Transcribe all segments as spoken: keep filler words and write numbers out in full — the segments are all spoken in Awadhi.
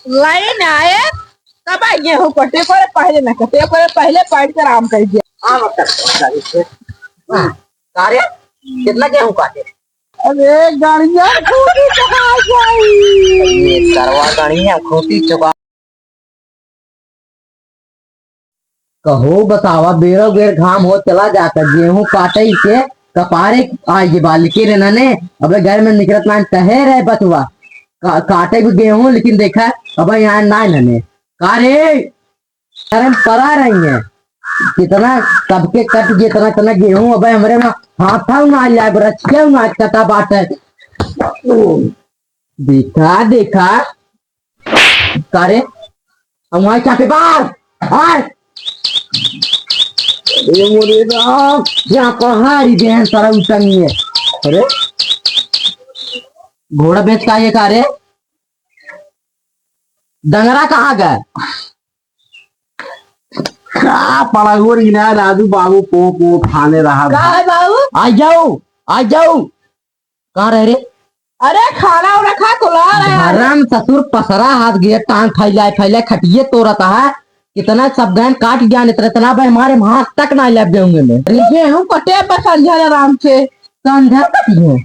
लाइन आए, तब आ गेहूं कटे, ओकरे पहले ना कटे, ओकरे पहले पाइट के आराम कर दिया। हाँ, मतलब, हाँ। का रे? कितना गेहूं काटे? अरे, गड़िया खूंटी चुका जाई। ये सरवा गड़िया खूंटी चुका। कहो बतावा, बेरो बेर घाम हो चला जाता, गेहूं काटे के कपारे आइ गे बा, लेकिन इन्हने अबे घर में निकरत ना कहे रहे बचवा, का-, काटे भी गेहूं, लेकिन देखा अबे यहाँ ना इन्हने। का रे, शर्म पड़ा रही है, कितना कब के कट गए, इतना, इतना गेहूं, अबे हमरे में हाथा ना लाग, रचिया ना कटा बाटे। देखा, देखा, का रे? हम वहाँ चापे बार, बार। ए मोरे राम, यहाँ पहाड़ी बहन सारा उतनी है। अरे, घोड़ा बेच का ये का रे? डंगरा कहाँ गए? का पड़ा हुआ रे ना राजू बाबू, पो, पो, खाने रहा का था। है बाबू? आ जाओ, आ जाओ। कहाँ रहे रे? अरे, खाना उना खा तो ला रहे हैं। धर्म ससुर पसरा हाथ गिर टांग फैलाए फैलाए खटिए तोड़त है। कितना सब गहन काट गया, इतना, इतना बे हमारे हाथ तक ना लग गए होंगे में। अरे, गेहूं कटे बस संझा आराम से। संझा कटी है।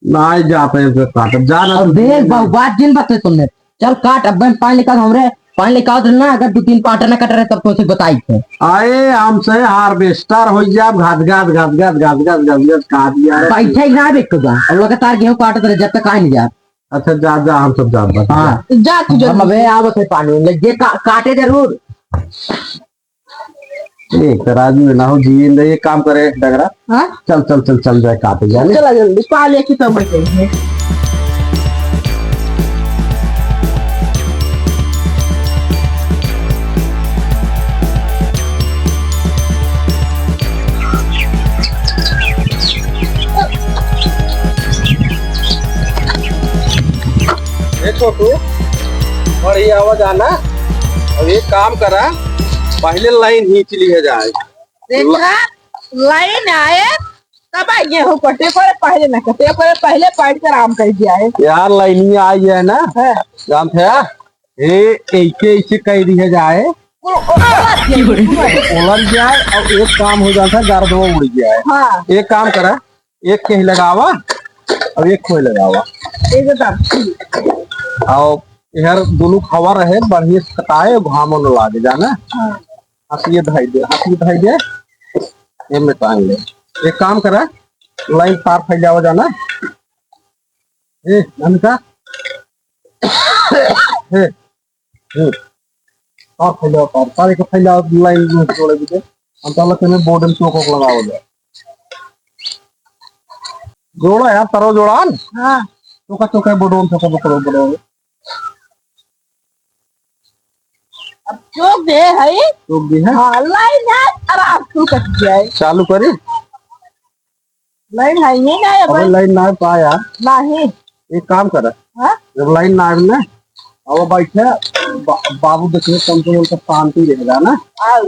ना जाते हैं फिर काटब, जा ना अब तू। देख बाबू, बात जिन बातें सुनने। चल काट, अब पानी लेकर हमरे पानी लेकर आओ ना, अगर दो तीन पाटा ना कट रहे तब तो उसे बताई थे। आए हमसे हार्वेस्टर हो जाब, घास घास, घास घास, घास घास, घास घास काट दिया रे। बैठे ही ना बेटो जा, अब लगातार गेहूं काटत रहे जब तक आ नहीं जा। अच्छा जा, जा, हम सब जाब बस। हाँ। जा तू हम जल्दी। अबे आवत है पानी, ले जे का-, काटे जरूर। एक तो राजू ना हो जी, एक काम करे डगरा। हाँ? चल, चल, चल, चल जाए काटे जाने। चला जल्दी, पाले की तो बैठे हैं। ए छोटू, बढ़िया आवाज आना। अब एक काम करा, पहले लाइन खींच लिया जाए। देखा, लाइन आए, तब आ गेहूं कटे, ओकरे पहले ना कटे, ओकरे पहले पाइट के आराम कर दिया है। यार, लाइनिया आई है ना, हाँ। जानते हैं? ए, ऐसे, ऐसे कह दिया जाए। ओ, ओ, ओलर जाए, ओलर जाए, और एक काम हो जाता है, गर्दवा उड़ जाए। हाँ। एक काम करा, एक कहीं लगावा, अब एक खोए लगावा। एक दाम। आओ, यार, दोनों हवा रहे, बढ़िया से कटाए, घामो न लागे, जाना? हाँ। हथिये धई दे, हथिये धई दे, एमे टांग ले। एक काम करा, लाइन तार फैलावा जाना। ए, अनका। ए, ए। और फैलाओ तार, तार एक फैलाओ लाइन में जोड़े दे। हम ताला के में बोर्ड में चौक वौक लगाओ दे। जोड़ा यार, तारो जोड़ा न। हाँ। चौका चौका बोर्ड में चौका बोर्ड में। अब चौक दे है। चौक दे है। हाँ, लाइन है, आराम से कट जाए। चालू करी। लाइन है ही ना, अबे भाई। लाइन ना पाया। नहीं। एक काम कर। हाँ? जब लाइन ना आवे ना, अब बैठे, बा-, बाबू देखिए, कम से कम तो शांति रहेगा ना। हाँ।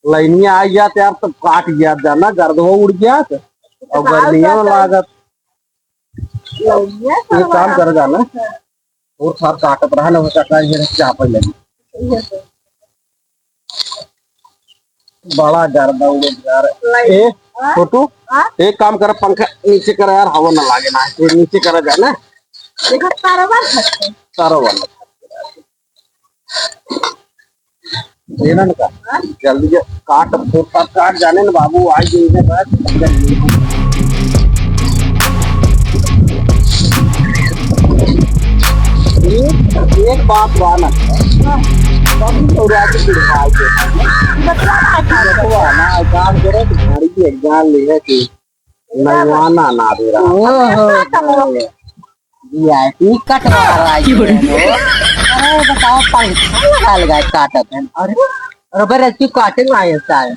लाइनिया आ गया तो यार, तब काट गया जाना, गर्दवा उड़ गया तो, और गर्मियों में लागत। लाइनिया एक काम कर जाना। हाँ। और साथ काटत रहा ना, उसका कहीं से चापे लगी। बड़ा गर्दा उड़े यार। ए, हाँ? छोटू, हाँ? एक काम कर, पंखा नीचे कर यार, हवा ना लागे ना, ये नीचे कर जाना। देखो, तारवा खत्म। तारवा ना। देना ना का? हाँ? जल्दी से काट, फुर्सत काट जाने ना बाबू, आज दिन के बाद। एक, एक बात बा ना, कभी तो रात की भाई के बतवा ना, काम करे तो गाड़ी की एक जान ले है कि नवाना ना दे रहा। ओहो। वी आई पी कट रहा है। अरे बताओ, पंखा लगा लगा काटत है। अरे, अरे भाई, रेस्क्यू काटे ना आए सारे।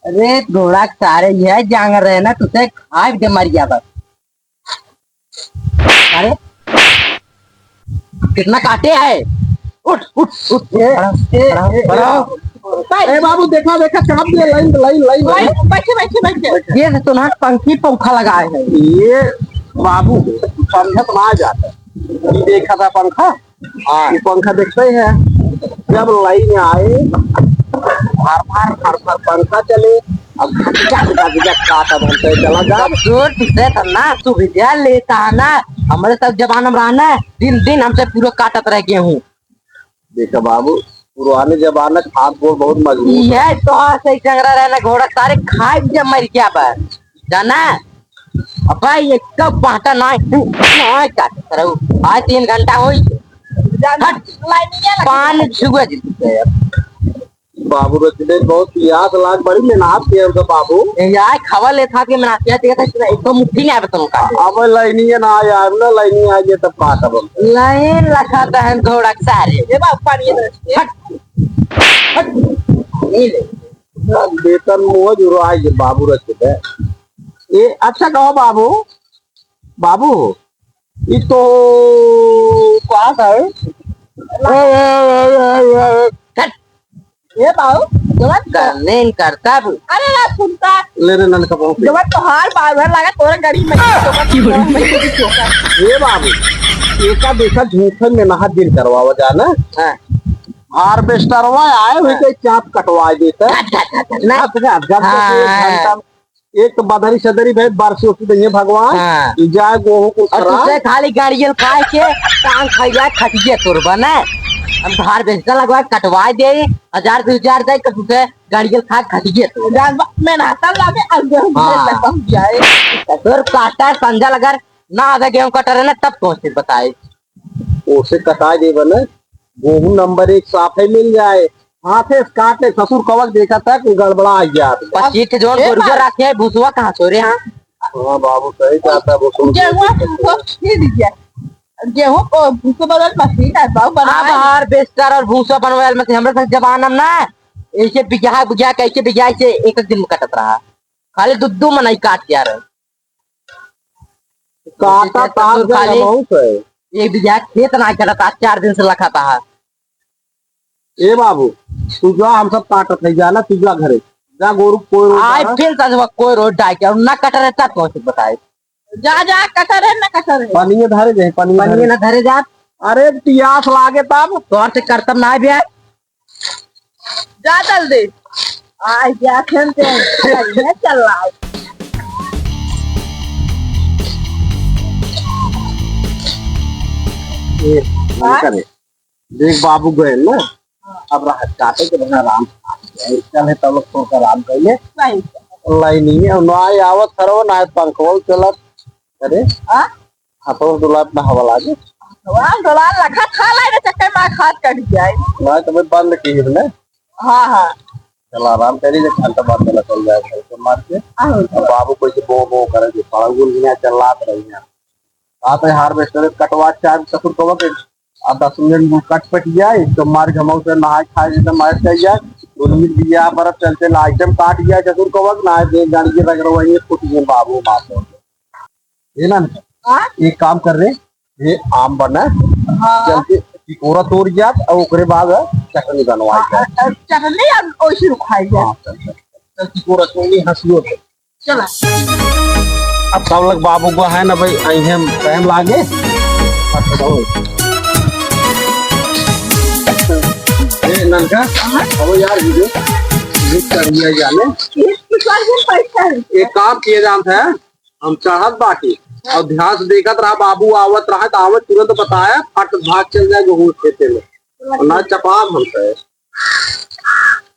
अरे घोड़ा के सारे यह जांगर रहे ना, तुझे खाए के मर गया बस। अरे, कितना काटे है? उठ, उठ, उठ, उठ, ए, खड़ा, ए, खड़ा, ए, खड़ा। ए, ए बाबू, देखा, देखा, चाप दिया, लाइन, लाइन, लाइन, लाइन। बैठे, बैठे, बैठे। ये तो ना पंखी पंखा लगाए हैं। ये बाबू, समझत ना जाता। ई देखा था पंखा? हाँ। ई पंखा देखते हैं, जब लाइन आए, फार फार फार फार पंखा चले, अब झटका झटका झटका काटत हमसे चला जा। अब जोर से तो ना सुविधा लेता है ना, हमारे सब जमाना में रहा ना, दिन दिन हमसे पूरा काटत रह गए हूँ। देखा बाबू, पुराने जमाना के हाथ गोड़ बहुत मजबूत है। यह तो हाथ से चंगरा रहना घोड़ा सारे खाए जब मर गया बा, जाना? अबे एक तो बाटा ना, ना काट करो। आज तीन घंटा होई। हट, पान छुआ जी। बाबू रचले बहुत पियास लाग, बड़ी मेहनत किया उनका बाबू। ए, यार खावा ले था कि मेहनत किया, देखा था, एक तो मुट्ठी नहीं आवे तुमका। अब लाइनिया ना आया, अब ना लाइनिया आ गया तब का तब। लाइन लगा दहन घोड़ा के सारे। ये बाबू पानी इधर। हट। हट। ये ले। बेतन मुँह जुरो आई ये बाबू रचले। ए, अच्छा कहो बाबू, बाबू, ई तो कहाँ का है? हट। ए बाबू, जवन तो करने करता भी। अरे ना सुनता। ले रे ननका बाबू। जवन तो हार बाबू है, लगा तोरा गरीब में। ए बाबू, एका देखा झूठे में नहा दिन करवावा जाना। हाँ। हार्वेस्टरवा आए हुए हाँ। के चाप कटवा देता। अच्छा, अच्छा, अच्छा, ना। अच्छा, अच्छा, अच्छा, हाँ। एक घंटा एक तो बदरी सदरी भए, बारिश होती नहीं है भगवान। हाँ। ई जाए गोहूँ कुल और खराब। तुझे खाली गाड़ियल खाए के टांग खाई जाए, खटिए तोर बने। हम तो हार्वेस्टर लगवा के कटवाए दे, हजार दो हजार दे, तो तुझे गाड़ियल खा के खटिए तोर। जान बा-, मेहनत लागे, और गेहूँ हाँ। भरे तक पहुँच जाए। तोर काटा संझा लगर ना आधा गेहूँ कटा रहे ना, तब कौन से बताए? ओसे कटाए देबे न, गोहूँ नंबर एक साफे मिल जाए, हाथे से काट ले, ससुर कवक देखा तक गड़बड़ा आ गया। पच्चीस के जौन ए गोरुआ बाबू। रखे है, भूसवा कहाँ सो रे? हाँ। हाँ बाबू, सही कहता है, भूसवा गेहूँ भूसवा छील दिया। गेहूँ को भूसवा बदल मशीन है, बाबू बना अब है। हार्वेस्टर और भूसवा बनवे वाली मशीन, हमरे सब जमाना में ना, ऐसे बिगहा, बिगहा, कैसे बिगहा, ऐसे एक, एक दिन में कटत रहा। खाली दू, दू मनई काट दिया रहे। काटा ऐसे तार तो जगह खाली बहुत है। एक बीघा खेत ना करता, चार दिन से लखाता है। ए बाबू, तू जा, हम सब काटत है, जा ना, तू जा घरे, जा गोरू कोई रोड आई डाला। फिर तजवा कोई रोड डाल के और ना कट रहता तो से बताए। जा, जा, कट रहे, ना कट रहे। पानी में धारे जाए, पानी में पानी में धारे। ना धरे जा। अरे, पियास लागे तब। तोर से करतब ना बे। जा जल्दी। आ, जा खेलते हैं। चल रहा है। ए, हाँ? करे। देख बाबू गए ना, अब रहा काटे के बना आराम से। चल है तब लोग तो आराम कर ले। सही। लाइनिंग है, ना आवत सरवा, ना पंखवा चलत। अरे, हाँ? हाथों से डोला अपना हवा लागे। हवा डोला लखा खा लागे, चक्कर मार खात कट जाए। ना तो मैं बंद की है ना। हाँ, हाँ। चल आराम करी, एक घंटा बाद चला चल जाए घर से मार के। आहो। अब बाबू कोई से बो बो करे, जो पड़ा गुल गया, चल लात रही है। आप हार्वेस्टर कटवा चार ससुर कवा के, अब दस मिनट में कट पट जाए, तो मार घमाऊ से नहाए खाए, एकदम मार चल जाए। उर्मिल बिया पर चलते ना आइटम काट गया, ससुर कवा के, ना दे गाड़ी के रगड़वाइए, फुट गए बाबू मार। ए ना, हाँ? एक काम कर रे, ये आम बना, हाँ। चल के टिकोरा तोड़ जात और ओकरे बाद चटनी बनवाई हाँ, जात। अ, अ, चटनी अब ओइसे रुखाई जात। हाँ, चल, चल। चल टिकोरा तोड़ी, हंसियो दे। चला। अब सब लोग बाबू को है ना भाई, आई हम टाइम लागे। ए, ननका, हाँ? अब यार, ये, ये कर लिया जाने। ये कितना दिन पैसा है? एक काम किए जानते हैं, हम चढ़त बाटी और ध्यान से देखत रहा, बाबू आवत रहा तो आवत तुरंत बताया, फट भाग चल जाए गेहूं खेते में, और ना चपाब हमसे।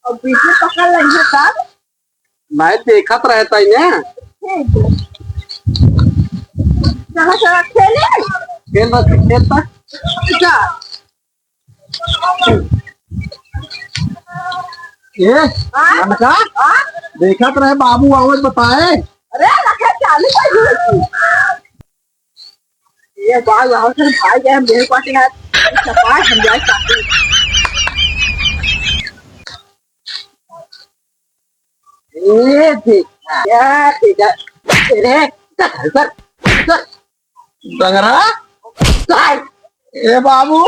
और पीछे पकड़ लेंगे तब? नहीं देखत रहता ही ना। ठीक है। चला, चला, खेले। खेल बस, खेल बस। जा। ए, हाँ? ननका? हाँ? देखत रहे बाबू आवत बताए। अरे, रखे चालू कर दी। ये बाल यहाँ से भाई गए, मेरे पास यार, चपाट हम जाए चाकू। ए, देखा, क्या देखा? अरे, सर, सर, सर। डंगरा? सर। ए बाबू।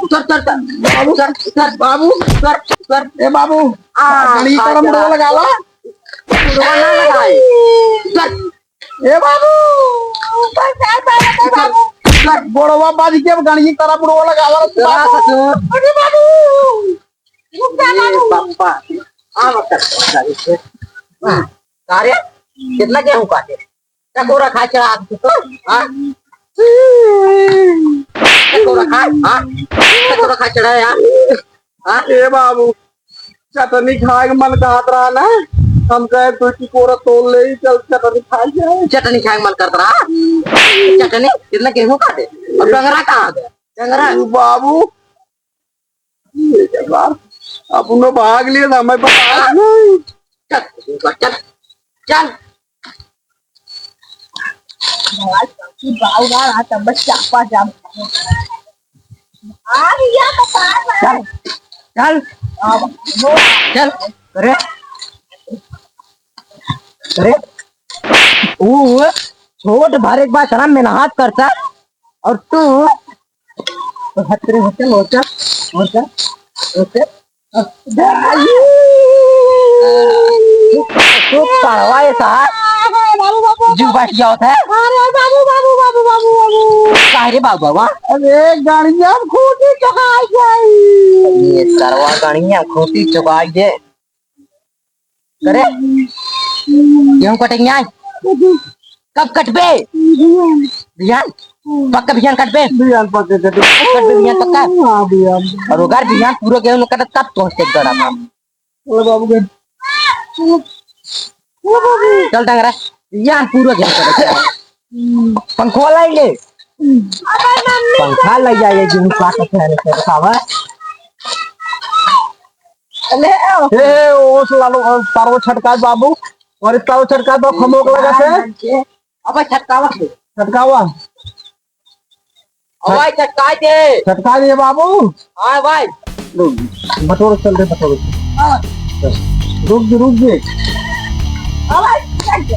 Sir, sir, sir. बाबू। Sir, sir. बाबू। Sir, sir. ए बाबू। आ, गली आ, तरम जा। मुड़वा लगा ला। मुड़वा ना लगाई। सर। ए बाबू। सर, सर, सर, सर, बाबू। गोड़वा बाज के गणिया तारा बुढ़वा लगावा रे। जरा ससुर। अरे बाबू, रुक जा ए बाबू। पप्पा, आ मत कर, गाड़ी से। हाँ, का रे? कितना गेहूं काटे? चकोरा खा चढ़ा तू तो, हाँ? चकोरा खा, हाँ? चकोरा खा चढ़ा यार, हाँ? ए बाबू, चटनी खाए के मन कहत रहा ना, हम कहे दो टिकोरा तोड़ ले, चल चटनी खाए जाए। चटनी खाए के मन करत रहा? चटनी? कितना गेहूं काटे? और डंगरा कहाँ गया? डंगरा? ओ बाबू, ये बात, अपनो भाग लिए ना, मैं बता नहीं। चल, चल, चल। बाबू, बाबू, आज हम बस चापा जाम। आ गया तो बाबा। चल, चल, चल, अरे, अरे, ऊ छोट भर एक बार शर्म में नहात करता, और तू, हट रे, हट, चल, और चल, और चल, और चल। तू पड़वा है सा, बाबू, बाबू, जीव बैठ गया होता है। अरे बाबू, बाबू, बाबू, बाबू, बाबू। काहे रे बाबू, बाबू? अरे गाड़िया में खूंटी चुकाई गई। ये सरवा गाड़िया में खूंटी चुकाई दे। करे? गेहूं कटेंगे आज? कब कटबे? बिहान? पक्का बिहान कटबे? बिहान पक्का कटे। कटबे बिहान पक्का? हाँ, बिहान। और अगर बिहान पूरा गेहूं न कटत, तब तोहसे गड़ा था। ओ बाबू के। चल डंगरा, बिहान पूरा गेहूं कटत। पंखवा लाई ले। पंखा लाई जाए, गेहूं काटत है, नहीं तो बतावा। ले आओ। ए, ओ सालो, ओ सालो छटका बाबू, और सालो छटका तो खमोक लगा से। अबे छटकावा। छटकावा। ओ भाई, छटका दे। छटका दे बाबू। हाँ भाई। रुक, बटोर चल दे, बटोर। हाँ। रुक जी, रुक जी। ओ भाई, छटका दे।